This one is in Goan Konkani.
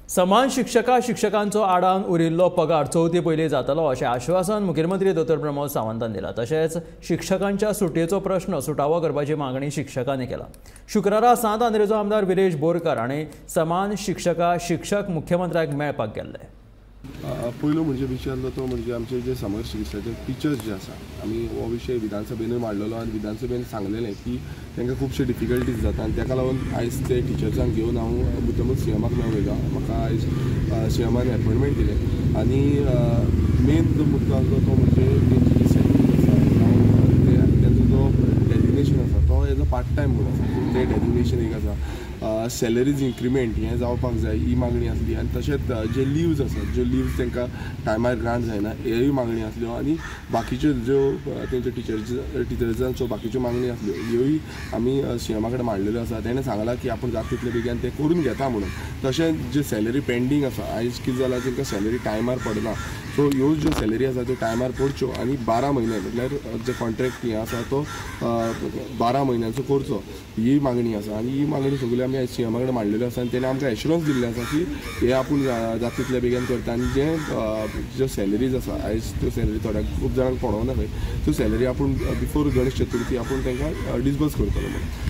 समान शिक्षका शिक्षकांचो आडावन उरिल्लो पगार चवथी पयलीं जातलो अशें आश्वासन मुखेलमंत्री दोतोर प्रमोद सावंतान दिलां. तशेंच शिक्षकांच्या सुटयेचो प्रश्न सुटावो करपाची मागणी शिक्षकांनी केला. शुक्रारा सांत आंद्रेचो आमदार विरेश बोरकर हांणी समान शिक्षका शिक्षक मुख्यमंत्र्याक मेळपाक गेल्ले. पयलो म्हणजे विशय आसलो तो म्हणजे आमचे जे समग्र शिक्षणाचे टिचर्स जे आसा, आमी हो विशय विधानसभेनूय मांडलेलो आनी विधानसभेन सांगलेलें की तांकां खुबशे डिफिकल्टीज जाता आनी ताका लागून आयज ते टिचर्सांक घेवन हांव मुद्दमूच सीएमाक मेळूंक वयता. म्हाका आयज सीएमान एपॉयंटमेंट दिलें आनी मेन जो मुद्दो आसलो तो म्हणजे तेंची जी सॅलरी आसा, तेंचो जो डेजिग्नेशन आसा तो एज अ पार्ट टायम म्हणून आसा, तें डेजिग्नेशन एक आसा. सॅलरीज इन्क्रिमेंट हें जावपाक जाय ही मागणी आसली आनी तशेंच जे लिव्ज आसात, ज्यो लिव्ज तांकां टायमार ग्रांट जायना ह्योय मागणी आसल्यो आनी बाकीच्यो ज्यो तेंच्यो टिचर्सांच्यो बाकीच्यो मागणी आसल्यो ह्योय आमी सीएमा कडेन मांडलेल्यो आसा. तेणें सांगलां की आपूण जाता तितले बेगीन तें करून घेता म्हणून. तशेंच जे सॅलरी पेंडींग आसा, आयज कितें जालां तांकां सॅलरी टायमार पडना, सो ह्यो ज्यो सॅलरी आसा त्यो टायमार पडच्यो आनी 12 म्हयने म्हटल्यार जे कॉन्ट्रॅक्ट हें आसा तो 12 म्हयन्यांचो करचो ही मागणी आसा. आनी ही मागणी सगळी आमी आयज सीएमा कडेन मांडलेल्यो आसा आनी तेणें आमकां एश्युरन्स दिल्लें आसा की हे आपूण जाता तितल्या बेगीन करता आनी जे ज्यो सॅलरीज आसा आयज त्यो सॅलरी थोड्या खूब जाणांक पडोवना खंय, त्यो सॅलरी आपूण बिफोर गणेश चतुर्थी आपूण तांकां डिसबर्स करतलो म्हणून.